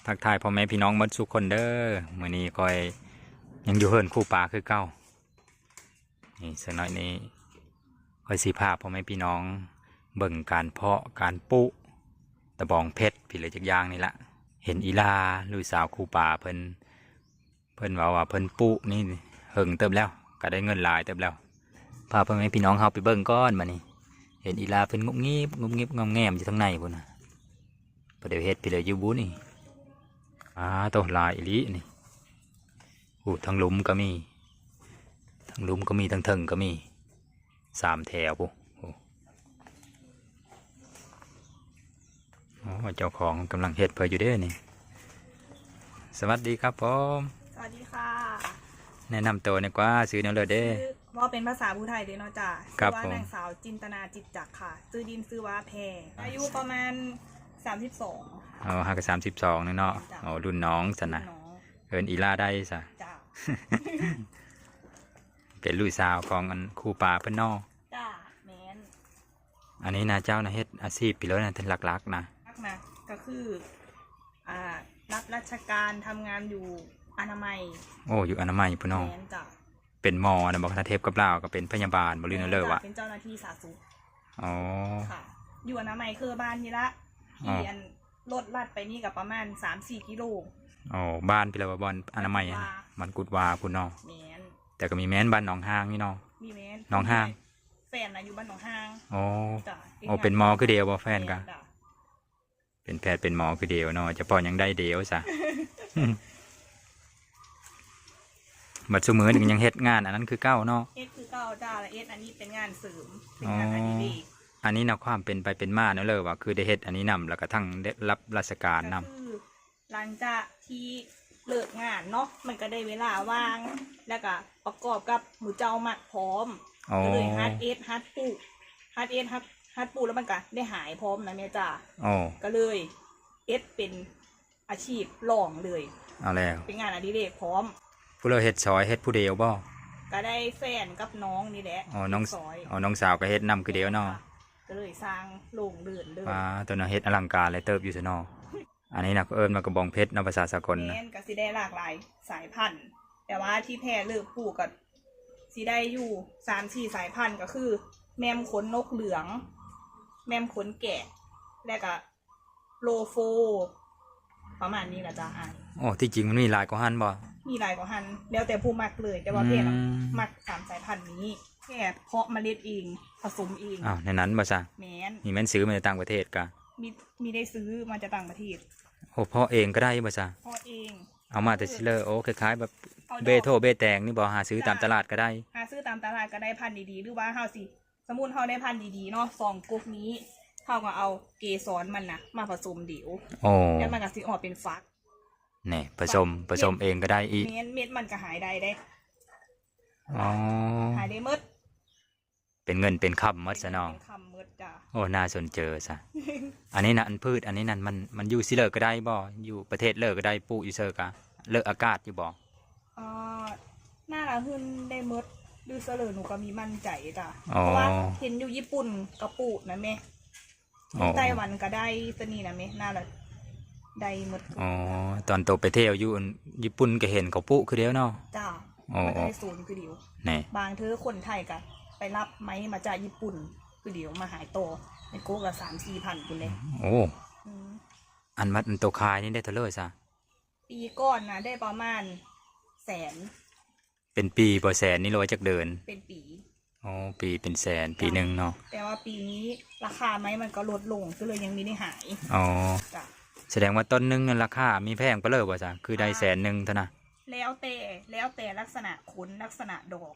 ທັກທາຍພໍ່ແມ່ພີ່ນ້ອງເບິດສູ່ຄົນເດີ. ມື້ນີ້ຂ້ອຍຍັງຢູ່ເຮືອນຄູປາຄືເກົ່າ. ນີ້ ສັກໜ້ອຍນີ້ຂ້ອຍຊິພາພໍ່ແມ່ພີ່ນ້ອງເບິ່ງການເພາະການປູກຕະບອງເພັດພີ້ແຫຼະ ຈັກຢ່າງນີ້ລະ. ເຫັນອີ່ຫຼ້າລູກສາວຄູປາເພິ່ນ ເພິ່ນເວົ້າວ່າເພິ່ນປູກນີ້ເຫິງເຕີບແລ້ວ ກະໄດ້ເງິນຫຼາຍເຕີບແລ້ວ. ພາພໍ່ແມ່ພີ່ນ້ອງເຮົາໄປເບິ່ງກ່ອນບາດນີ້. ເຫັນອີ່ຫຼ້າເພິ່ນງຸບງິບງຸບງິບງອມແງມຢູ່ທາງໃນພຸ້ນນະ. ບໍ່ໄດ້ເຮັດພີ້ແຫຼະຢູ່ບຸນີ້. ອາໂຕ ຫຼາຍອີ່ຫຼີນີ້. ໂອ້ ທາງລຸ່ມກໍມີ ທາງລຸ່ມກໍມີ ທາງເທິງກໍມີ ສາມແຖວພຸ້ນ. ໂອ້ ໂອ້ ເຈົ້າຂອງກຳລັງເຮັດເພິ່ນຢູ່ເດ້ນີ້. ສະຫວັດດີຄັບຜົມ. ສະຫວັດດີຄ່ະ. ແນະນຳໂຕແດ່ກວ່າ ຊື່ແນວເລີດເດ້? ຊື່ ເວົ້າເປັນພາສາຜູ້ໄທເດ້ເນາະຈ້າ. ຄັບ ຊື່ວ່າ ຜົມ ນາງສາວຈິນຕະນາ ຈິດຈັກຄ່ະ. ຊື່ດິນຊື່ວ່າແພ. ອາຍຸປະມານສາມສິບສອງ. ອໍ ຫາກະສາມສິບສອງໜຶ່ງເນາະ. ແມ່ນຈ້າ. ອໍ ລຸ້ນນ້ອງຊັ້ນນະ. ລຸ້ນນ້ອງ. ເອີ້ນອີ່ຫຼ້າໄດ້ຊະ. ຈ້າ. ເປັນລູກສາວຂອງອັນຄູປາເພິ່ນເນາະ. ຈ້າ ແມ່ນ. ອັນນີ້ນະ ເຈົ້ານະເຮັດອາຊີບປີເລີນະ ຫຼັກໆນະ? ຫຼັກນະ ກໍຄື ອ່າ ຮັບລາຊະການ ທຳງານຢູ່ອະນາໄມ. ໂອ້ ຢູ່ອະນາໄມພຸ້ນເນາະ. ແມ່ນຈ້າ. ເປັນໝໍນະບໍ? ຖ້າທຽບກັບລາວກໍເປັນພະຍາບານບໍ ຫຼືແນວເລີວະ? ເປັນເຈົ້າໜ້າທີ່ສາທາລະນະສຸກ. ອໍ ຄ່ະ. ຢູ່ອະນາໄມເຂດບ້ານນີ້ລະ. ອໍ ທີ່ອັນລົດລັດໄປນີ້ກໍປະມານສາມສີ່ກິໂລ. ອໍ ບ້ານພີ້ລະວ່າ ບ່ອນອະນາໄມຫັ້ນນະ? ບ້ານກຸດວາພຸ້ນເນາະ. ແມ່ນ. ແຕ່ກໍມີແມ່ນບ້ານໜອງຮ່າງນີ້ເນາະ. ມີແມ່ນ. ໜອງຮ່າງ. ແຟນນະຢູ່ບ້ານໜອງຮ່າງ. ອໍ ຈ້າ. ເປັນໝໍຄືດຽວບໍ ແຟນກະ? ແມ່ນຈ້າ. ເປັນແພດເປັນໝໍຄືດຽວເນາະ ຈະເພາະຫຍັງໄດ້ດຽວຊະ. ບັດຊຸມື້ນີ້ກໍຍັງເຮັດງານອັນນັ້ນຄືເກົ່າເນາະ? ເຮັດຄືເກົ່າຈ້າ. ລະເຮັດອັນນີ້ເປັນງານເສີມ ເປັນງານອະດິເລກ. ອໍ ອັນນີ້ນະ ຄວາມເປັນໄປເປັນມາແນວເລີວະ ຄືໄດ້ເຮັດອັນນີ້ນຳ ແລ້ວກໍທັງໄດ້ຮັບລາຊະການນຳ? ກໍຄືຫຼັງຈາກທີ່ເລີກງານເນາະ ມັນກໍໄດ້ເວລາວ່າງ ແລ້ວກໍປະກອບກັບມື້ເຈົ້າມັກພ້ອມ. ອໍ ກໍເລີຍຫັດເຮັດຫັດປູກ ຫັດເຮັດຫັດ ຫັດປູກ ແລ້ວມັນກໍໄດ້ຫາຍພ້ອມນະແມ່ຈ້າ. ອໍ ກໍເລີຍເຮັດເປັນ ອາຊີບລອງເລີຍ. ເອົາແລ້ວ ເປັນງານອະດິເລກພ້ອມ. ຜູ້ເລີເຮັດຊອຍ ເຮັດຜູ້ດຽວບໍ? ກະໄດ້ແຟນກັບນ້ອງນີ້ແຫຼະ. ອໍ ນ້ອງ ເຮັດຊອຍ. ອໍ ນ້ອງສາວກໍເຮັດນຳຄືດຽວເນາະ. ກະເລີຍສ້າງໂລ່ງເລີນເລີຍ. ປາໂຕ ເຮັດອະລັງການຫຼາຍເຕີບຢູ່ຊະເນາະ. ອັນນີ້ນະ ເຂົາເອີ້ນວ່າກະບອງເພັດເນາະ ພາສາສາກົນນະ. ແມ່ນ ກະຊິໄດ້ຫຼາກຫຼາຍສາຍພັນ ແຕ່ວ່າທີ່ແພເລີກປູກກະຊິໄດ້ຢູ່ສາມສີ່ສາຍພັນ ກະຄືແມມຂົນນົກເຫຼືອງ ແມມຂົນແກະ ແລ້ວກະ ໂລໂຟ ປະມານນີ້ລະຈ້າ. ໂອ້ ທີ່ຈິງມັນມີຫຼາຍກວ່າຫັ້ນບໍ? ມີຫຼາຍກວ່າຫັ້ນ ແລ້ວແຕ່ຜູ້ມັກເລີຍ ແຕ່ວ່າ ອືມ ເພນມັກສາມສາຍພັນນີ້. ແຄ່ເພາະເມລັດເອງ ປະສົມເອງ. ອ້າວ ແນວນັ້ນບໍຊະ? ແມ່ນ. ນີ້ແມ່ນຊື້ມາຈາກຕ່າງປະເທດກະ? ມີ ມີໄດ້ຊື້ມາຈາກຕ່າງປະເທດ. ໂອ້ ເພາະເອງກໍໄດ້ບໍຊະ? ເພາະເອງ. ເອົາມາແຕ່ຊິເລີ. ໂອ້ ຄ້າຍໆແບບເບໂທເບແຕງນີ້ບໍ? ຫາຊື້ຕາມຕະຫຼາດກໍໄດ້. ຫາຊື້ຕາມຕະຫຼາດກໍໄດ້ ພັນດີໆ ຫຼືວ່າເຮົາຊິ ສົມມຸດເຮົາໄດ້ພັນດີໆເນາະ ສອງກົກນີ້ ເຮົາກໍເອົາເກສອນມັນນະມາປະສົມດຽວ. ໂອ້ ແລ້ວມັນກໍຊິອອກເປັນຝັກ. ແນ່ ປະສົມ ຝັກ ປະສົມເອງກໍໄດ້ອີກ. ແມ່ນ ເມັດມັນກໍຫາຍໄດ້ເດ້. ອໍ ຫາຍໄດ້ໝົດ ເປັນເງິນເປັນຄຳໝົດຊະເນາະ. ເປັນເງິນເປັນຄຳໝົດຈ້າ. ໂອ້ ໜ້າສົນເຈີຊະ. ອັນນີ້ນະ ອັນພືດອັນນີ້ນັ້ນ ມັນ ມັນຢູ່ຊິເລີກໍໄດ້ບໍ? ຢູ່ປະເທດເລີກໍໄດ້ ປູກຢູ່ເຊີກະ ເລີອາກາດຢູ່ບໍ? ອ່າ ໜ້າລະຫຶ່ນໄດ້ໝົດ ຫຼືສະເລີໜູກໍມີໝັ້ນໃຈຈ້າ. ອໍ ເພາະວ່າເຫັນຢູ່ຍີ່ປຸ່ນກະປູກນະແມ່. ອໍ ຢູ່ໄຕ້ຫວັນກະໄດ້ ໂຕນີ້ນະແມ່ ໜ້າລະໄດ້ໝົດ. ອໍ ຕອນໂຕໄປທ່ຽວຢູ່ອັນຍີ່ປຸ່ນກະເຫັນເຂົາປູກຄືດຽວເນາະ. ຈ້າ. ອໍ ມັນກະໄດ້ໂຊນຄືດຽວ. ແນ່ ບາງເທື່ອຄົນໄທກະໄປຮັບໄມ້ມາຈາກຍີ່ປຸ່ນຄືດຽວ ມາຂາຍຕໍ່ ແມ່ນກົກລະສາມສີ່ພັນພຸ້ນເດ້. ໂອ້ ອືມ ອັນມັນ ອັນໂຕຂາຍນີ້ໄດ້ເທົ່າເລີຊະ? ປີກ່ອນນະໄດ້ປະມານແສນ. ເປັນປີບໍ່ແສນນີ້ ຫຼືວ່າຈັກເດືອນ? ເປັນປີ. ອໍ ປີເປັນແສນ ປີໜຶ່ງເນາະ. ແຕ່ວ່າປີນີ້ລາຄາໄມ້ມັນກໍລົດລົງ ກໍເລີຍຍັງມີໄດ້ຫາຍ. ອໍ ຈ້າ. ສະແດງວ່າຕົ້ນໜຶ່ງນັ້ນລາຄາມີແພງປານເລີບໍ່ຊະ? ຄືໄດ້ ອ່າ ແສນໜຶ່ງເທົ່ານະ? ແລ້ວແຕ່ ແລ້ວແຕ່ລັກສະນະຂົນ ລັກສະນະດອກ.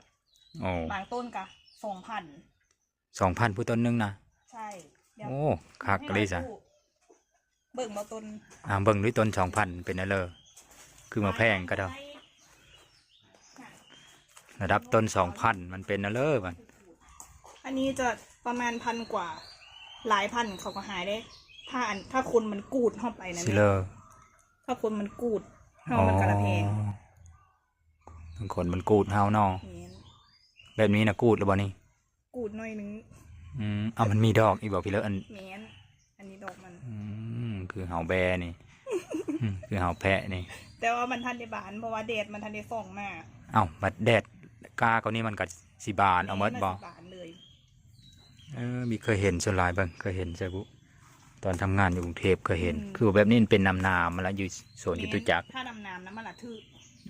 ອໍ ບາງຕົ້ນກໍສອງພັນ. ສອງພັນພຸ້ນຕົ້ນໜຶ່ງນະ? ໃຊ່. ໂອ້ ຄັກອີ່ຫຼີຊະ. ເບິ່ງບໍ່ຕົ້ນ ອ່າ ເບິ່ງດູຕົ້ນສອງພັນເປັນແນວເລີ ຄືມາແພງກະດອກ. ລະດັບຕົ້ນສອງພັນມັນເປັນແນວເລີບັດ. ອັນນີ້ຈະປະມານພັນກວ່າ ຫຼາຍພັນເຂົາກໍຫາຍເດ້ ຖ້າອັນ ຖ້າຄົນມັນກູດເຮົາໄປນະ. ຊິເລີ ຖ້າຄົນມັນກູດເຮົາ ອໍ ມັນກະລະແພງ. ຄົນມັນກູດເຮົາເນາະ. ແມ່ນ. ແບບນີ້ນະກູດແລ້ວບໍ່ນີ້? ກູດໜ້ອຍໜຶ່ງ. ອືມ ເອົາ ມັນມີດອກອີກບໍ່ພີ່ເລີ? ອັນ ແມ່ນ ອັນນີ້ດອກມັນ. ອືມ ຄືເຮົາແບນີ້. ອືມ ຄືເຮົາແພະນີ້ ແຕ່ວ່າມັນທັນໄດ້ບານ ເພາະວ່າແດດມັນທັນໄດ້ສ່ອງມາ. ເອົ້າ ບັດແດດກ້າກວ່ານີ້ມັນກໍຊິບານເອົາໝົດບໍ່? ແມ່ນ ມັນຊິບານເລີຍ. ເອີ ມີ ເຄີຍເຫັນ ສ່ວນຫຼາຍເບິ່ງ ເຄີຍເຫັນໃສບຸ ຕອນທຳງານຢູ່ກຸງເທບເຄີຍເຫັນ ອືມ ຄືແບບນີ້ມັນເປັນນ້ຳໆ ມາລະຢູ່ສວນ ແມ່ນ ຈະຕຸຈັກ ຖ້ານ້ຳໆນະ ມັນລະຖືກ.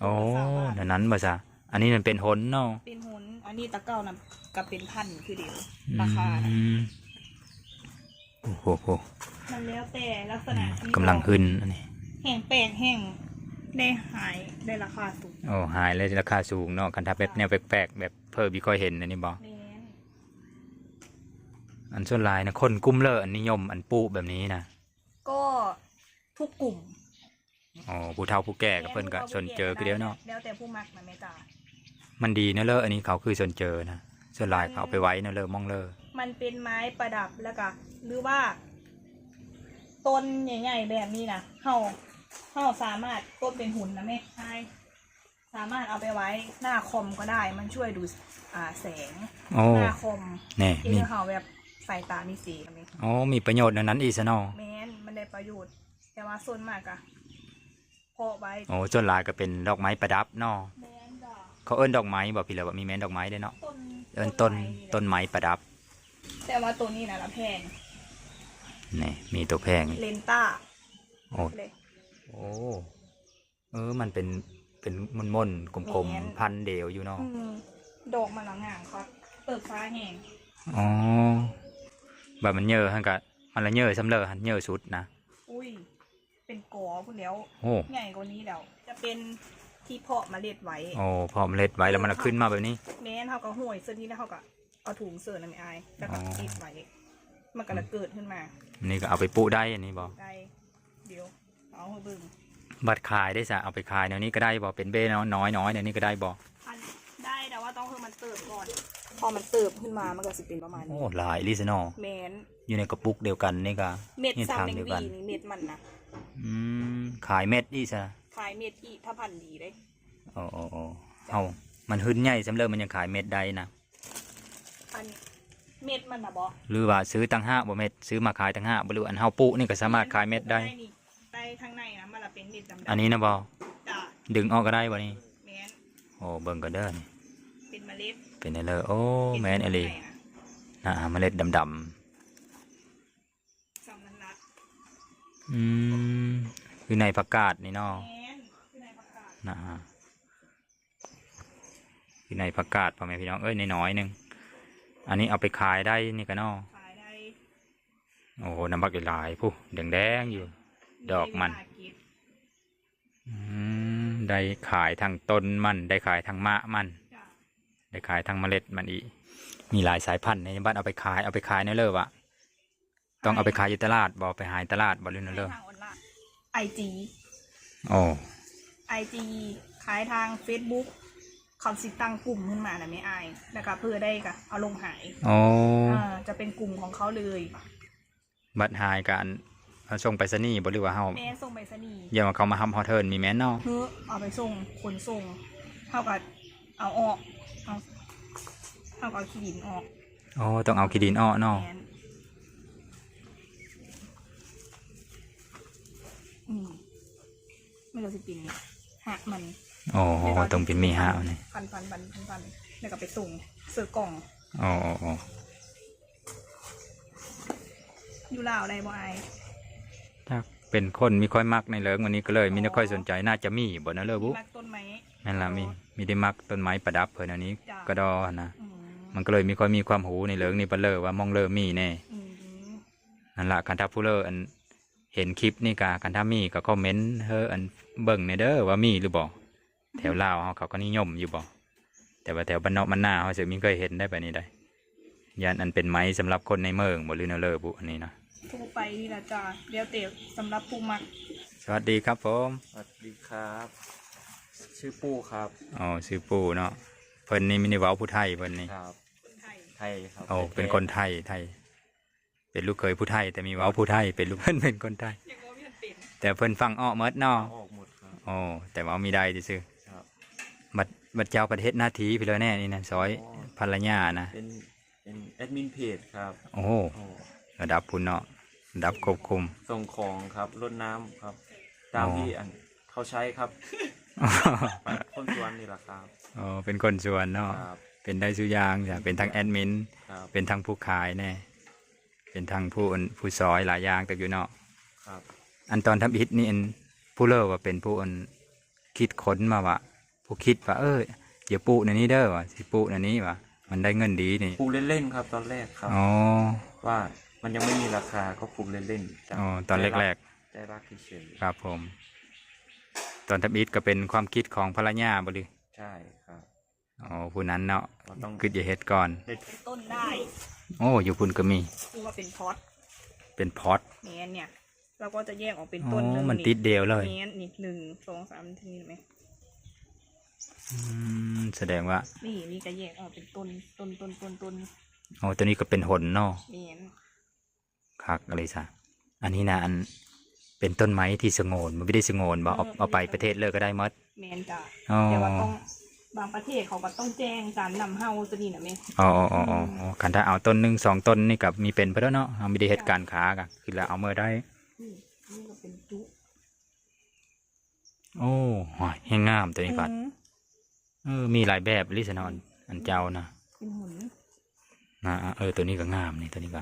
ອໍ ໂຕນີ້ ນັ້ນໆ ບໍ່ຊະ? ອັນນີ້ມັນເປັນຫົນເນາະ ເປັນຫົນ. ອັນນີ້ແຕ່ເກົ່ານະກໍເປັນພັນຄືດຽວ ອືມ ລາຄານະ. ໂອ້ໂຫ ມັນແລ້ວແຕ່ລັກສະນະ ອືມ ທີ່ ກຳລັງຂຶ້ນອັນນີ້ ແຫ້ງແປກແຫ້ງ ໄດ້ຫາຍ ໄດ້ລາຄາສູງ. ໂອ້ ຫາຍເລີຍ ລາຄາສູງເນາະ ຄັນຖ້າແບບ ແນວແປກໆ ແບບເພິ່ນບໍ່ຄ່ອຍເຫັນອັນນີ້ບໍ່? ແມ່ນ. ອັນສ່ວນຫຼາຍນະ ຄົນກຸ່ມເລີ ອັນນິຍົມ ອັນປູກແບບນີ້ນະ? ກໍທຸກກຸ່ມ. ອໍ ຜູ້ເຖົ້າຜູ້ແກ່ກໍເພິ່ນກໍສົນເຈີຄືດຽວເນາະ. ແມ່ນ ຜູ້ເຖົ້າຜູ້ແກ່ກໍໄດ້ ແລ້ວແຕ່ຜູ້ມັກນະແມ່ຈ້າ. ມັນດີນະເລີ ອັນນີ້ເຂົາຄືສົນເຈີນະ ສ່ວນຫຼາຍເຂົາເອົາໄປໄວ້ນະເລີ ໝ່ອງເລີ. ມັນເປັນໄມ້ປະດັບ ແລ້ວກໍ ຫຼືວ່າຕົ້ນໃຫຍ່ໆແບບນີ້ນະ ເຮົາ ເຮົາສາມາດຕົ້ນເປັນຫຸນນະແມ່ອ້າຍ. ສາມາດເອົາໄປໄວ້ໜ້າຄອມກໍໄດ້ ມັນຊ່ວຍດູດ ອ່າ ແສງ ໂອ້ ໜ້າຄອມ ແນ່ ເຮັດໃຫ້ເຮົາແບບສາຍຕາມີສີ. ອໍ ມີປະໂຫຍດແນວນັ້ນອີກຊະເນາະ. ແມ່ນ ມັນໄດ້ປະໂຫຍດ ແຕ່ວ່າສ່ວນມາກກະເພາະໄວ້. ໂອ້ ສ່ວນຫຼາຍກໍເປັນດອກໄມ້ປະດັບເນາະ. ແມ່ນຈ້າ. ເຂົາເອີ້ນດອກໄມ້ບໍ່? ພີ່ລະວ່າມີແມ່ນດອກໄມ້ເດ້ເນາະ. ຕົ້ນ ເອີ້ນຕົ້ນ ຕົ້ນໄມ້ປະດັບ. ແຕ່ວ່າໂຕນີ້ນະລະແພງ. ນີ້ ມີໂຕແພງ ເລນຕ້າ. ໂອ້ ໂອ້ ເອີ ມັນເປັນ ເປັນມົນໆ ກົມໆ ແມ່ນ ພັນດຽວຢູ່ເນາະ. ອືມ ດອກມັນລະງາມຄັກ ເຕີບຊ້າແຮງ. ອໍ ບາດມັນເຍີຫັ້ນກະ ມັນລະເຍີສ່ຳເລີຫັ້ນ ເຍີສຸດນະ. ອຸ້ຍ ເປັນກໍພຸ້ນແລ້ວ. ໂອ້ ໃຫຍ່ກວ່ານີ້ແລ້ວ. ຈະເປັນທີ່ເພາະເມລັດໄວ້. ໂອ້ ເພາະເມລັດໄວ້ແລ້ວມັນລະຂຶ້ນມາແບບນີ້. ແມ່ນ ເຮົາກໍຫ້ອຍເຊິ່ນນີ້ ແລ້ວເຮົາກໍເອົາຖົງເສີນນະແມ່ອ້າຍ ແລ້ວກໍ ອໍ ປິດໄວ້ ມັນກໍລະເກີດຂຶ້ນມາ. ນີ້ກໍເອົາໄປປູກໄດ້ ອັນນີ້ບໍ່? ໄດ້ ດຽວ ເອົາໃຫ້ເບິ່ງ. ບັດຂາຍເດ້ຊະ ເອົາໄປຂາຍແນວນີ້ກໍໄດ້ບໍ່? ເປັນເບ້ນ້ອຍໆ ແນວນີ້ກໍໄດ້ບໍ່? ອັນ ໄດ້ ແຕ່ວ່າຕ້ອງໃຫ້ມັນເຕີບກ່ອນ ພໍມັນເຕີບຂຶ້ນມາ ມັນກໍຊິເປັນປະມານນີ້. ໂອ້ ຫຼາຍອີ່ຫຼີຊະເນາະ. ແມ່ນ ຢູ່ໃນກະປຸກດຽວກັນນີ້ກະ ເມັດ ຢູ່ທາງດຽວກັນ ຊ້ຳແມ່ນຫວີນີ້ ເມັດມັນນະ. ອືມ ຂາຍເມັດອີກຊະ? ຂາຍເມັດອີກ ຖ້າພັນດີເດ້. ໂອ້ ໂອ້ ໂອ້ ເຮົາ ມັນຫຶນໃຫຍ່ສ່ຳເລີ ມັນຍັງຂາຍເມັດໄດ້ນະ. ອັນເມັດມັນນະບໍ? ຫຼືວ່າຊື້ຕ່າງຫາກບໍ່ ເມັດ ຊື້ມາຂາຍຕ່າງຫາກບໍ່? ຫຼືອັນເຮົາປູກນີ້ກໍສາມາດຂາຍເມັດໄດ້? ໄດ້ນີ້ ໄດ້ທາງໃນນະ ມັນລະເປັນເມັດດຳໆ ອັນນີ້ນະບໍ? ຈ້າ ດຶງອອກກໍໄດ້ບໍນີ້? ແມ່ນ. ໂອ້ ເບິ່ງກ່ອນເດີ ເປັນເມລັດ ເປັນແນວເລີ. ໂອ້ ເປັນ ແມ່ນອີ່ຫຼີ ນະ ເມລັດດຳໆ ສ່ຳນັ້ນລະ. ອືມ ຄືໃນຜັກກາດນີ້ເນາະ. ແມ່ນ ຄືໃນຜັກກາດ ນະ ຄືໃນຜັກກາດ ພໍ່ແມ່ພີ່ນ້ອງເອີຍ ນ້ອຍໆໜຶ່ງ. ອັນນີ້ເອົາໄປຂາຍໄດ້ນີ້ກະເນາະ ຂາຍໄດ້. ໂອ້ ນຳບັກຫຼາຍໆ ພຸ້ນ ແດງໆຢູ່ ດອກມັນ. ອືມ ໄດ້ຂາຍທັງຕົ້ນມັນ ໄດ້ຂາຍທັງໝາກມັນ ຈ້າ ໄດ້ຂາຍທັງເມລັດມັນອີກ. ມີຫຼາຍສາຍພັນໃນບ້ານ ເອົາໄປຂາຍ ເອົາໄປຂາຍແນວເລີວະ? ຕ້ອງເອົາໄປຂາຍຢູ່ຕະຫຼາດບໍ່? ໄປຫາຕະຫຼາດບໍ່ ຫຼືແນວເລີ? ຂາຍທາງອອນລາຍ ໄອຈີ. ໂອ້ ໄອຈີ ຂາຍທາງເຟສບຸກ ເຂົາຊິຕັ້ງກຸ່ມຂຶ້ນມານະແມ່ອ້າຍ ແລ້ວກະເພິ່ນໄດ້ກະເອົາລົງໃຫ້. ໂອ້ ເອີ ຈະເປັນກຸ່ມຂອງເຂົາເລີຍ. ບັດຫາຍກະ ອັນ ເອົາສົ່ງໄປສະນີບໍ່ ຫຼືວ່າເຮົາ? ແມ່ນ ສົ່ງໄປສະນີ. ຢ່າວ່າເຂົາມາຮັບຮອດເທີນ ມີແມ່ນເນາະ? ເອີ ເອົາໄປສົ່ງ ຂົນສົ່ງ ເຮົາກະເອົາອອກ ເຮົາ ເຮົາກະເອົາຂີ້ດິນອອກ. ອໍ ຕ້ອງເອົາຂີ້ດິນອອກເນາະ. ແມ່ນ. ອືມ ມັນກະຊິເປັນຮາກມັນ. ອໍ ຕ້ອງເປັນມີຮາກມັນນີ້ ພັນໆໆ ແລ້ວກະໄປສົ່ງໃສ່ກ່ອງ. ອໍ ອໍ ອໍ ຢູ່ລາວໄດ້ບໍ່ອ້າຍ? ຈັກ ເປັນຄົນມີ ຂ້ອຍມັກໃນເລີງ ວັນນີ້ກໍເລີຍມີແນວຂ້ອຍສົນໃຈ. ອໍ ໜ້າຈະມີບໍ່ນະເລີບຸ? ມັກຕົ້ນໄມ້. ແມ່ນລະ ມີ ມີໄດ້ມັກຕົ້ນໄມ້ປະດັບເພິ່ນອັນນີ້ ກະດໍຫັ້ນນະ. ອືມ ມັນກໍເລີຍມີ ຂ້ອຍມີຄວາມຮູ້ໃນເລື່ອງນີ້ ປະເລີວ່າໝ່ອງເລີມີແນ່. ອືມ ນັ້ນລະ ຄັນຖ້າຜູ້ເລີ ອັນ ເຫັນຄລິບນີ້ກະ ຄັນຖ້າມີກໍຄອມເມັນເຮີ ອັນ ເບິ່ງແນ່ເດີວ່າມີຫຼືບໍ່. ແຖວລາວເຮົາເຂົາກໍນິຍົມຢູ່ບໍ່? ແຕ່ວ່າແຖວບ້ານນອກບ້ານນາເຮົາຊິມີເຄີຍເຫັນໄດ້ປານນີ້ໄດ໋. ຢ້ານອັນເປັນໄມ້ສຳລັບຄົນໃນເມືອງບໍ່ ຫຼືແນວເລີບຸ ອັນນີ້ນະ? ທົ່ວໄປນີ້ລະຈ້າ ແລ້ວແຕ່ສຳລັບຜູ້ມັກ. ສະຫວັດດີຄັບຜົມ. ສະຫວັດດີຄັບ ຊື່ປູ້ຄັບ. ອໍ ຊື່ປູ້ເນາະ. ເພິ່ນນີ້ມີແຕ່ເວົ້າຜູ້ໄທເພິ່ນນີ້. ຄັບ ຄົນໄທ. ໄທຄັບ. ໂອ້ ເປັນຄົນໄທ ໄທ. ເປັນລູກເຂີຍຜູ້ໄທ ແຕ່ມີເວົ້າຜູ້ໄທ ເປັນລູກ ເພິ່ນເປັນຄົນໄທ ຍັງເວົ້າບໍ່ທັນເປັນ ແຕ່ເພິ່ນຟັງອອກໝົດເນາະ. ຟັງອອກໝົດຄັບ. ໂອ້ ແຕ່ເວົ້າມີໄດ້ຊື່ໆ. ຄັບ. ບັດ ບັດເຈົ້າປະເທດໜ້າທີ່ພີ້ລະແນ່ນີ້ນະ ຊ່ອຍພັນລະຍານະ. ເປັນ ເປັນແອດມິນເພຈຄັບ. ໂອ້ໂຫ ໂອ້ ລະດັບພຸ້ນເນາະ ລະດັບຄວບຄຸມ. ສົ່ງຂອງຄັບ ລົດນ້ຳຄັບ. ຕາມທີ່ອັນເຂົາໃຊ້ຄັບ. ຄົນສວນນີ້ລະຄັບ. ອໍ ເປັນຄົນສວນເນາະ. ເປັນໄດ້ສູ່ຢ່າງ ເປັນທັງແອດມິນ ເປັນທັງຜູ້ຂາຍແດ່ ເປັນທັງຜູ້ອັນ ຜູ້ຊອຍຫຼາຍຢ່າງເຕີບຢູ່ເນາະ. ອັນຕອນທຳອິດນີ້ ອັນຜູ້ເລີວ່າເປັນຜູ້ອັນຄິດຄົ້ນມາວ່າ ຜູ້ຄິດວ່າ ເອີ ຢ່າປູກແນວນີ້ເດີ ວ່າຊິປູກແນວນີ້ ວ່າມັນໄດ້ເງິນດີນີ້. ປູກເລ່ນໆຄັບ ຕອນແລກຄັບ. ອໍ ວ່າມັນຍັງບໍ່ມີລາຄາ ກໍປູກເລ່ນໆ. ອໍ ຕອນແລກໆ ແຕ່ລັກເສຍຄັບຜົມ. ຕອນທຳອິດກໍເປັນຄວາມຄິດຂອງພັນລະຍາບໍ່ຫຼື? ໃຊ່ຄັບ. ອໍ ຜູ້ນັ້ນເນາະ ຄິດຢາກເຮັດກ່ອນ. ເປັນຕົ້ນໄດ້. ໂອ້ ຢູ່ພຸ້ນກໍມີ. ຄືວ່າເປັນພອດ. ເປັນພອດ. ແມ່ນ ເນຍ ລາວກໍຈະແຍກອອກເປັນຕົ້ນ. ອໍ ມັນຕິດດຽວເລີຍ. ແມ່ນ ນີ້ ໜຶ່ງ ສອງ ສາມ ນີ້ແມ່ນ. ອືມ ສະແດງວ່າ ນີ້ ນີ້ກໍແຍກອອກເປັນຕົ້ນ ຕົ້ນ ຕົ້ນ ຕົ້ນ ຕົ້ນ. ອໍ ຕົວນີ້ກໍເປັນຫົນເນາະ. ແມ່ນ. ຄັກອີ່ຫຼີຊະ. ອັນນີ້ນະ ອັນເປັນຕົ້ນໄມ້ທີ່ສະຫງວນ ບໍ່ໄດ້ສະຫງວນບໍ່? ເອົາ ເອົາໄປປະເທດເລີກກໍໄດ້ໝົດ. ແມ່ນຈ້ະ. ອໍ ແຕ່ວ່າຕ້ອງ ບາງປະເທດເຂົາກໍຕ້ອງແຈ້ງການນຳເຮົາ ໂຕນີ້ນະແມ່. ອໍ ອໍ ອໍ ອືມ ອໍ ຄັນຖ້າເອົາຕົ້ນໜຶ່ງສອງຕົ້ນນີ້ກໍມີເປັນພຸ້ນແລ້ວເນາະ. ເຮົາມີແຕ່ເຮັດການຄ້າກໍຄືລະເອົາເມືອໄດ້. ອືມ ນີ້ກໍເປັນຈຸ. ໂອ້ ແຮງງາມໂຕນີ້ພັດ. ອືມ ເອີ ມີຫຼາຍແບບອີ່ຫຼີຊະເນາະ ອັນເຈົ້ານະ. ເປັນຫຸນນະ. ເອີ ໂຕນີ້ກໍງາມນີ້ ໂຕນີ້ກໍ.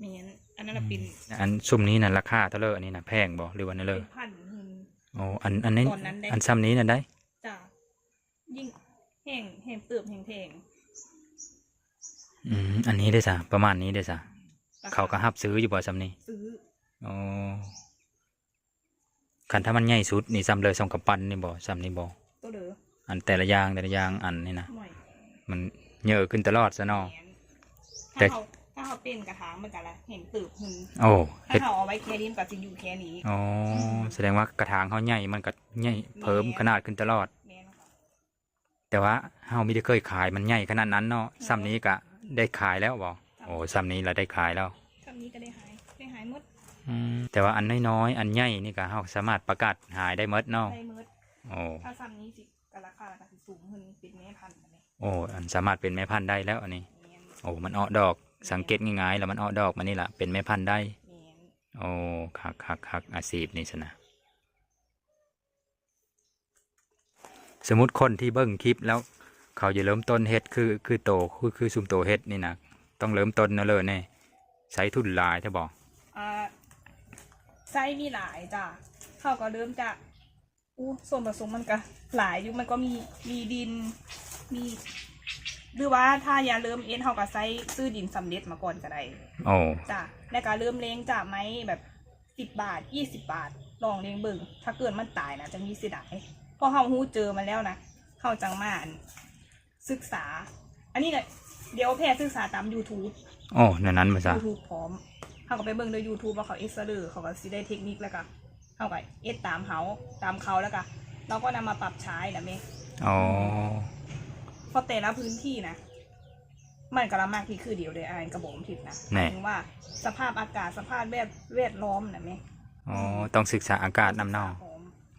ແມ່ນ ອັນນັ້ນລະເປັນ. ອັນຊຸມນີ້ນະ ລາຄາເທົ່າໃດ? ອັນນີ້ນະ ແພງບໍ່ ຫຼືວ່າແນວໃດ? ເປັນພັນຫຸນ. ໂອ້ ອັນ ອັນນີ້ ອັນຊ່ຳນີ້ນະໄດ໋. ຈ້າ ຍິ່ງແຮງ ແຮງເຕີບ ແຮງແພງ. ອືມ ອັນນີ້ເດຊະ ປະມານນີ້ເດຊະ? ເຂົາກໍຮັບຊື້ຢູ່ບໍ່ຊ່ຳນີ້? ຊື້. ອໍ ຄັນຖ້າມັນໃຫຍ່ສຸດນີ້ ຊ່ຳເລີ ຊ່ຳກຳປັ້ນນີ້ບໍ່? ຊ່ຳນີ້ບໍ່? ໂຕເດີ ອັນແຕ່ລະຢ່າງ ແຕ່ລະຢ່າງອັນນີ້ນະ ມັນເຍີຂຶ້ນຕະຫຼອດຊະເນາະ. ແມ່ນ ແຕ່ຖ້າເຮົາ ຖ້າເຮົາເປັນກະຖາງ ມັນກະລະແຮງເຕີບຫຶ່ງ. ໂອ້ ຖ້າເຮົາເອົາໄວ້ແຄ່ນີ້ ມັນກະຊິຢູ່ແຄ່ນີ້. ອໍ ອືມ ສະແດງວ່າກະຖາງເຮົາໃຫຍ່ ມັນກະໃຫຍ່ ເພີ່ມຂະໜາດຂຶ້ນຕະຫຼອດ. ແມ່ນ. ແຕ່ວ່າເຮົາມີແຕ່ເຄີຍຂາຍມັນໃຫຍ່ຂະໜາດນັ້ນເນາະ. ແມ່ນ. ຊ່ຳນີ້ກະໄດ້ຂາຍແລ້ວບໍ່? ໂອ້ ຊ່ຳນີ້ລະໄດ້ຂາຍແລ້ວ. ຊ່ຳນີ້ກະໄດ້ຂາຍ ໄດ້ຂາຍໝົດ. ອືມ ແຕ່ວ່າອັນນ້ອຍໆ ອັນໃຫຍ່ນີ້ກະເຮົາສາມາດປະກາດຂາຍໄດ້ໝົດເນາະ. ໄດ້ໝົດ. ໂອ້ ຖ້າຊ່ຳນີ້ຊິ ກະລາຄາກະຊິສູງຂຶ້ນ ເປັນແມ່ພັນ. ໂອ້ ອັນສາມາດເປັນແມ່ພັນໄດ້ແລ້ວອັນນີ້. ແມ່ນ. ໂອ້ ມັນອອກດອກ. ແມ່ນ. ສັງເກດງ່າຍໆ ລະມັນອອກດອກມານີ້ລະ ເປັນແມ່ພັນໄດ້. ແມ່ນ. ໂອ້ ຄັກໆໆ ອາຊີບນີ້ຊັ້ນນະ. ສົມມຸດຄົນທີ່ເບິ່ງຄລິບແລ້ວ ເຂົາຢາກເລີ່ມຕົ້ນເຮັດຄື ຄືໂຕ ຄື ຄືຊຸມໂຕເຮັດນີ້ນະ ຕ້ອງເລີ່ມຕົ້ນແນວໃດແດ່? ໃຊ້ທຶນຫຼາຍແທ້ບໍ່? ອ່າ ໃຊ້ມີຫຼາຍຈ້າ. ເຮົາກໍເລີ່ມຈາກ ອູ້ ສ່ວນປະສົມມັນກະຫຼາຍຢູ່ ມັນກໍມີ ມີດິນ ມີ ຫຼືວ່າຖ້າຢາກເລີ່ມເຮັດ ເຮົາກໍໃຊ້ຊື້ດິນສຳເລັດມາກ່ອນກໍໄດ້. ໂອ້ ຈ້າ. ແລ້ວກໍເລີ່ມແລງຈາກໄມ້ແບບ ສິບບາດ ຊາວບາດ ລອງລຽງເບິ່ງ. ຖ້າເກີດມັນຕາຍນະ ຈັ່ງມີເສຍດາຍ. ເພາະເຮົາຮູ້ເຈີມັນແລ້ວນະ ເຮົາຈັ່ງມາ ອັນ ສຶກສາ. ອັນນີ້ກະ ດຽວແພສຶກສາຕາມຢູທູບ. ໂອ້ ແນວນັ້ນບໍ່ຊະ? ຢູທູບພ້ອມ. ເຮົາກະໄປເບິ່ງໃນຢູທູບວ່າເຂົາເຮັດຊະເດີ ເຂົາກະຊິໄດ້ເທັກນິກ ແລ້ວກະເຮົາກະເຮັດຕາມເຂົາ ຕາມເຂົາ ແລ້ວກະເຮົາກໍນຳມາປັບໃຊ້ນະແມ່. ອໍ ອືມ ເພາະແຕ່ລະພື້ນທີ່ນະ ມັນກະລະມັກທີ່ຄືດຽວເດ້ ອ້າຍ ກະບອກຜິດນະ. ແມ່ນ. ໝາຍເຖິງວ່າສະພາບອາກາດ ສະພາບແວດ ແວດລ້ອມນະແມ່. ອໍ ອືມ ຕ້ອງສຶກສາອາກາດນຳເນາະ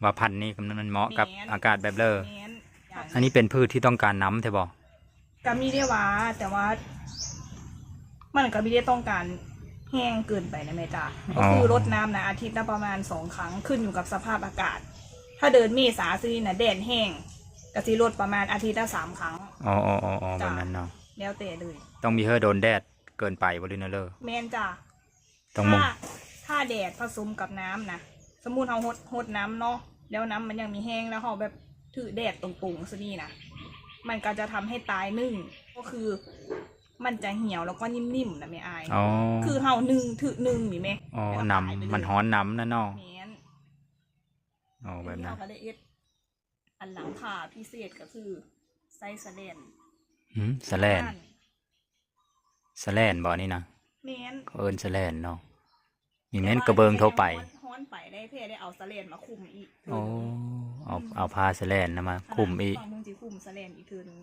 ວ່າພັນນີ້ມັນເໝາະກັບ ແມ່ນ ອາກາດແບບເລີ. ແມ່ນ. ອັນນີ້ເປັນພືດທີ່ຕ້ອງການນ້ຳແທ້ບໍ່? ກະມີໄດ້ວ່າ ແຕ່ວ່າມັນກະມີໄດ້ຕ້ອງການແຮງເກີນໄປນະແມ່ຈ້າ. ອໍ ກໍຄືລົດນ້ຳນະ ອາທິດລະປະມານສອງຄັ້ງ ຂຶ້ນຢູ່ກັບສະພາບອາກາດ. ຖ້າເດືອນເມສາຊີ້ນະ ແດດແຮງ ກະຊິລົດປະມານອາທິດລະສາມຄັ້ງ. ອໍ ອໍ ອໍ ອໍ ແບບນັ້ນເນາະ. ແລ້ວແຕ່ເລີຍ. ຕ້ອງມີເຮີໂດນແດດເກີນໄປບໍ່ ຫຼືແນວໃດ? ແມ່ນຈ້າ. ຕ້ອງມຸງ ຖ້າ ຖ້າແດດປະສົມກັບນ້ຳນະ ສົມມຸດເຮົາຫົດ ຫົດນ້ຳເນາະ ແລ້ວນ້ຳມັນຍັງມີແຮງ ແລ້ວເຮົາແບບຖືກແດດຕົງໆ ຊະນີ້ນະ ມັນກະຈະທຳໃຫ້ຕາຍ. ໜຶ່ງ ກໍຄືມັນຈະຫ່ຽວ ແລ້ວກໍນິ່ມໆ ນະແມ່ອ້າຍ. ອໍ ຄືເຮົາໜຶ່ງ ຖືກໜຶ່ງນີ້ແມ່. ອໍ ແລ້ວກໍຕາຍໄປເລີຍ ນ້ຳມັນຮ້ອນນຳນະເນາະ. ແມ່ນ. ອໍ ແບບນັ້ນ. ເຮົາກະໄດ້ເຮັດ ອັນຫຼັງຄາພິເສດກໍຄືໃສ່ສະແລນ. ຫືມ ສະແລນ ສະແລນບໍ່ນີ້ນະ? ແມ່ນ. ເຂົາເອີ້ນສະແລນເນາະ. ນີ້ແມ່ນກະເບື້ອງທົ່ວໄປ. ແຕ່ວ່າແພຮ້ອນ ຮ້ອນໄປໄດ້ ແພໄດ້ເອົາສະແລນມາຄຸມອີກເທື່ອໜຶ່ງ. ອໍ ເອົາ ອືມ ເອົາຜ້າສະແລນນະມາຄຸມອີກ. ຝັ່ງພຸ້ນຊິຄຸມສະແລນອີກເທື່ອໜຶ່ງ.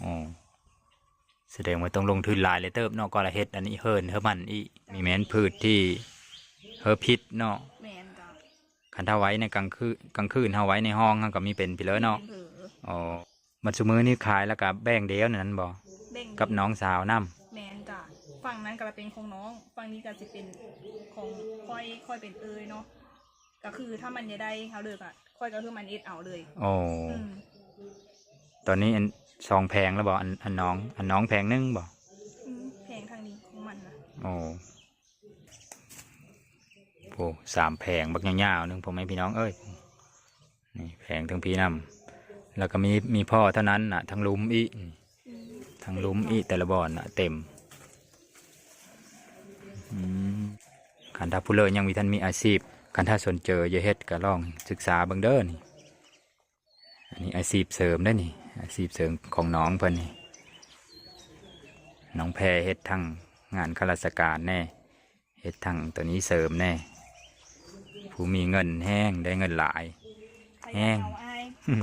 ອໍ ສະແດງວ່າຕ້ອງລົງທຶນຫຼາຍເລີຍເຕີບເນາະ ກວ່າລະເຮັດອັນນີ້ເຮີນເຮີມັນອີກ. ນີ້ແມ່ນພືດທີ່ເຮີພິດເນາະ. ແມ່ນຈ້າ. ຄັນຖ້າໄວ້ໃນກາງຄືນ ກາງຄືນເຮົາໄວ້ໃນຫ້ອງ ເຮົາກະມີເປັນພີ້ເລີເນາະ. ມີເພີ. ອໍ ບັດຊຸມື້ນີ້ຂາຍແລ້ວກະແບ່ງດຽວນັ້ນບໍ່? ແບ່ງດຽວ ກັບນ້ອງສາວນຳ. ແມ່ນຈ້າ. ຝັ່ງນັ້ນກະເປັນຂອງນ້ອງ ຝັ່ງນີ້ກະຊິເປັນຂອງຂ້ອຍ ຂ້ອຍເປັນເອື້ອຍເນາະ. ກໍຄືຖ້າມັນຢາກໄດ້ເຮົາເລີກອະ ຂ້ອຍກໍຄືມັນເອັດເອົາເລີຍ. ໂອ້ ອືມ ຕອນນີ້ອັນສອງແຜງແລ້ວບໍ່? ອັນ ອັນນ້ອງ ອັນນ້ອງແຜງໜຶ່ງບໍ່? ອືມ ແຜງທາງນີ້ຂອງມັນນະ. ໂອ້ ໂອ້ ສາມແຜງບັກຍາວໆໜຶ່ງ ພໍ່ແມ່ພີ່ນ້ອງເອີຍ. ນີ້ແຜງເທິງພີ້ນຳ ແລ້ວກໍມີ ມີພໍເທົ່ານັ້ນນະ ທັງລຸ່ມອີກ ອືມ ທັງລຸ່ມອີກ ແຕ່ລະບ່ອນນະເຕັມ. ອືມ ຄັນຖ້າຜູ້ເລີກຍັງມີ ທ່ານມີອາຊີບ ຄັນຖ້າສົນເຈີຢາກເຮັດກໍລອງສຶກສາເບິ່ງເດີນີ້. ອັນນີ້ອາຊີບເສີມເດ້ນີ້ ອາຊີບເສີມຂອງນ້ອງເພິ່ນນີ້. ນ້ອງແພເຮັດທັງງານຂ້າລາຊະການແດ່ ເຮັດທັງໂຕນີ້ເສີມແດ່. ຜູ້ມີເງິນແຮງໄດ້ເງິນຫຼາຍ ຂະຫຍັນເອົາອ້າຍ ແຮງ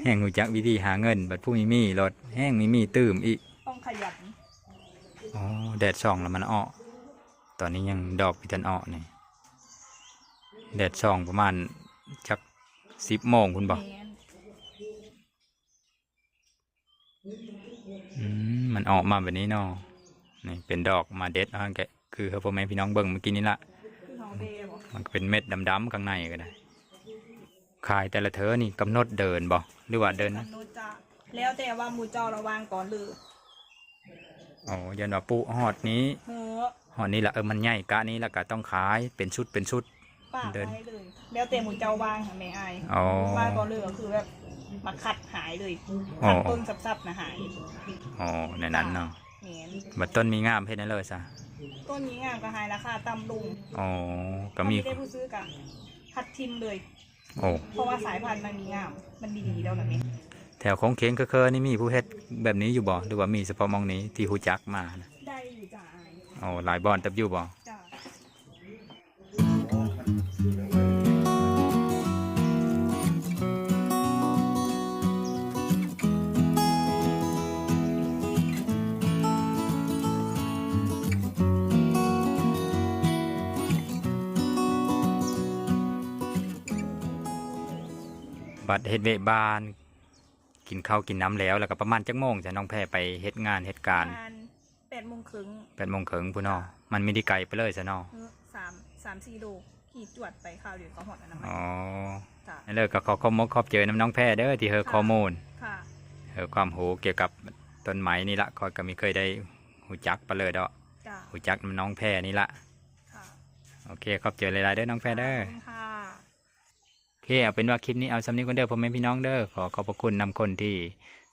ແຮງຮູ້ຈັກວິທີຫາເງິນ ບັດຜູ້ມີມີໂລດແຮງມີມີຕື່ມອີກ ຕ້ອງຂະຫຍັນ. ອໍ ແດດສ່ອງແລ້ວມັນອອກ ຕອນນີ້ຍັງດອກບໍ່ທັນອອກນີ້. ແດດສ່ອງປະມານຈັກສິບໂມງພຸ້ນບໍ່? ແມ່ນ. ອືມ ມັນອອກມາແບບນີ້ເນາະ ນີ້ເປັນດອກມາເດັດເອົາ ຄືໃຫ້ພໍ່ແມ່ພີ່ນ້ອງເບິ່ງເມື່ອກີ້ນີ້ລະ ຄືເຮົາແບະບໍ່? ມັນກໍເປັນເມັດດຳໆຂ້າງໃນກໍໄດ້. ຂາຍແຕ່ລະເທື່ອນີ້ກຳນົດເດີນບໍ່ ຫຼືວ່າເດີນ? ກຳນົດຈ້າ ແລ້ວແຕ່ວ່າໝູ່ເຈົ້າລະວາງຕອນເລີກ. ອໍ ຢ້ານວ່າປູກຮອດນີ້ ເອີ ຮອດນີ້ລະ ເອີ ມັນໃຫຍ່ກະນີ້ລະກະຕ້ອງຂາຍເປັນຊຸດເປັນຊຸດ ປາກໄວ້ເລີຍ ແລ້ວແຕ່ໝູ່ເຈົ້າວາງຫັ້ນແມ່ອ້າຍ. ອໍ ວາງຕອນເລີກກໍຄືແບບມາຄັດຫາຍເລີຍ ອໍ ຄັດເບິ່ງສັບໆນະຫາຍ. ອໍ ແນວນັ້ນເນາະ. ແມ່ນ. ບັດຕົ້ນມີງາມເຮັດແນວໃດຊະ? ຕົ້ນມີງາມກໍໃຫ້ລາຄາຕ່ຳລົງ. ອໍ ກໍມີ ຖ້າມີໄດ້ຜູ້ຊື້ກໍຕັດຖິ້ມເລີຍ. ໂອ້ ເພາະວ່າສາຍພັນມັນມີງາມ ມັນມີດີແລ້ວນະແມ່. ແຖວຂົງເຂງເຄີໆນີ້ມີຜູ້ເຮັດແບບນີ້ຢູ່ບໍ່ ຫຼືວ່າມີສະເພາະໝ່ອງນີ້ທີ່ຮູ້ຈັກມານະ? ໄດ້ຢູ່ຈ້າອ້າຍ. ໂອ້ ຫຼາຍບ່ອນເຕີບຢູ່ບໍ່? ຈ້າ. ບັດເຮັດວຽກບ້ານ ກິນເຂົ້າກິນນ້ຳແລ້ວ ແລ້ວກໍປະມານຈັກໂມງຊະ ນ້ອງແພໄປເຮັດງານເຮັດການ? ປະມານແປດໂມງເຄິ່ງ. ແປດໂມງເຄິ່ງພຸ້ນເນາະ. ມັນມີແຕ່ໄກໄປເລີຍຊະເນາະ. ເອີ ສາມ ສາມສີ່ໂລ ຂີ່ຈວດໄປຄາວດຽວກໍຮອດອະນາໄມ. ອໍ ຈ້າ. ແລ້ວກໍຂໍຂອບມົກຂອບໃຈນຳນ້ອງແພເດີ ທີ່ໃຫ້ຂໍ້ມູນ ໃຫ້ຄວາມຮູ້ກ່ຽວກັບຕົ້ນໄມ້ນີ້ລະ ຂ້ອຍກໍມີເຄີຍໄດ້ຮູ້ຈັກປະເລີດອະ. ຈ້າ. ຮູ້ຈັກນຳນ້ອງແພນີ້ລະ. ໂອເຄ ຂອບໃຈຫຼາຍໆເດີນ້ອງແພເດີ. ຂອບຄຸນຄ່ະ. ໂອເຄ ເອົາເປັນວ່າຄລິບນີ້ເອົາສ່ຳນີ້ກ່ອນເດີ ພໍ່ແມ່ພີ່ນ້ອງເດີ. ຂໍຂອບພະຄຸນນຳຄົນທີ່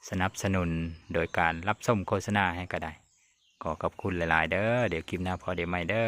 ສະໜັບສະໜູນໂດຍການຮັບຊົມໂຄສະນາໃຫ້ກໍໄດ້. ຂໍຂອບຄຸນຫຼາຍໆເດີ. ດຽວຄລິບໜ້າພໍ້ກັນໃໝ່ເດີ.